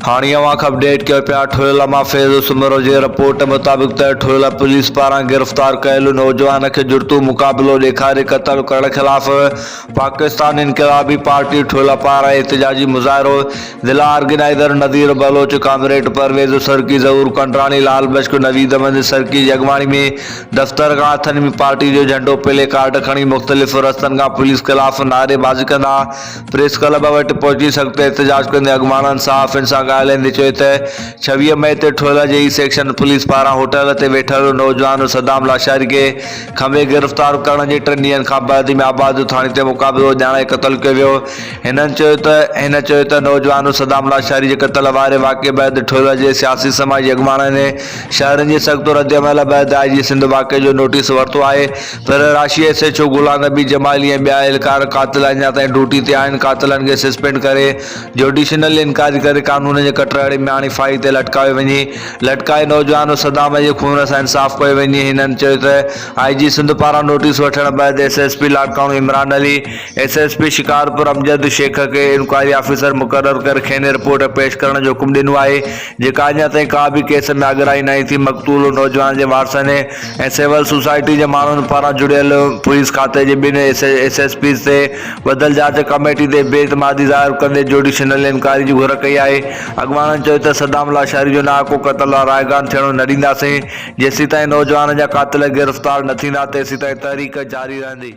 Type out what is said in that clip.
هاڻي اوهان کي اپڊيٽ ڪيو پيا ٺوڙهيلا مان فيض سومرو جي رپورٽ مطابق ته ٺوڙهيلا پوليس پاران گرفتار ڪيل نوجوان کي جڙتو مقابلو ڏيکاري قتل ڪرڻ خلاف پاڪستان انقلابي پارٽي ٺوڙهيلا پاران احتجاجي مظاهرو ضلع آرگنائيزر نذير بلوچ، ڪامريڊ پرويز سرڪي، ظهور ڪنڊراڻي، لال بشڪ، نويد احمد سرڪي جي اڳواڻي ۾ دفتر کان هٿن ۾ پارٽي جو جهنڊو پلي ڪارڊ کڻي مختلف رستن کان پوليس خلاف نعريبازي ڪندا پريس ڪلب وٽ پهچي سخت احتجاج ڪندي اڳواڻن صحافين سان ڳالهائيندي چيو ته 26 مئي تي ٺوڙهه جي اي سيڪشن پوليس پاران هوٽل تي ويٺل نوجوان صدام لاشاري کي کنڀي گرفتار ڪرڻ جي ٽن ڏينهن کان بعد ۾ آباد ٿاڻي تي مقابلو ڄاڻائي قتل ڪيو ويو هنن چيو ته هن چيو ته نوجوان صدام لاشاري جي قتل واري واقعي بعد ٺوڙهه جي سياسي سماجي اڳواڻن ۽ شهرين جي سخت ردعمل بعد آء جي سنڌ واقعي جو نوٽيس ورتو آهي پر راشي S H O Ghulam Nabi Jamali ۽ ٻيا اهلڪار قاتل اڃا تائين ڊيوٽي تي آهن، قاتلن کي سسپينڊ ڪري جوڊيشنل انڪوائري ڪري قانون جي ڪٽهڙي ۾ آڻي ڦاهي تي لٽڪايو وڃي، لٽڪائي نوجوان صدام جي خون سان انصاف ڪيو وڃي، هنن چيو ته آء جي سنڌ پاران نوٽيس وٺڻ بعد S S P Larkana Imran Ali, S S P Shikarpur Amjad Shaikh کي انڪوائري آفيسر مقرر ڪري کين رپورٽ پيش ڪرڻ جو حڪم ڏنو آهي، جيڪا اڃا تائين ڪا به ڪيس ۾ اڳرائي ناهي ٿي، مقتول نوجوان جي وارثن ۽ سول سوسائٽي جي ماڻهن پاران جڙيل پوليس کاتي جي ٻن ايس ايس پيز تي ٻڌل جاچ ڪميٽي تي بي اعتمادي ظاهر ڪندي جوڊيشنل انڪوائري جي گهر ڪئي آهي، اڳواڻن چيو ته صدام لاشاري جو ناحقو قتل رائيگان ٿيڻ نه ڏينداسين، جيسيتائين نوجوان جا قاتل گرفتار نه ٿيندا تيسيتائين تحريڪ جاري رهندي.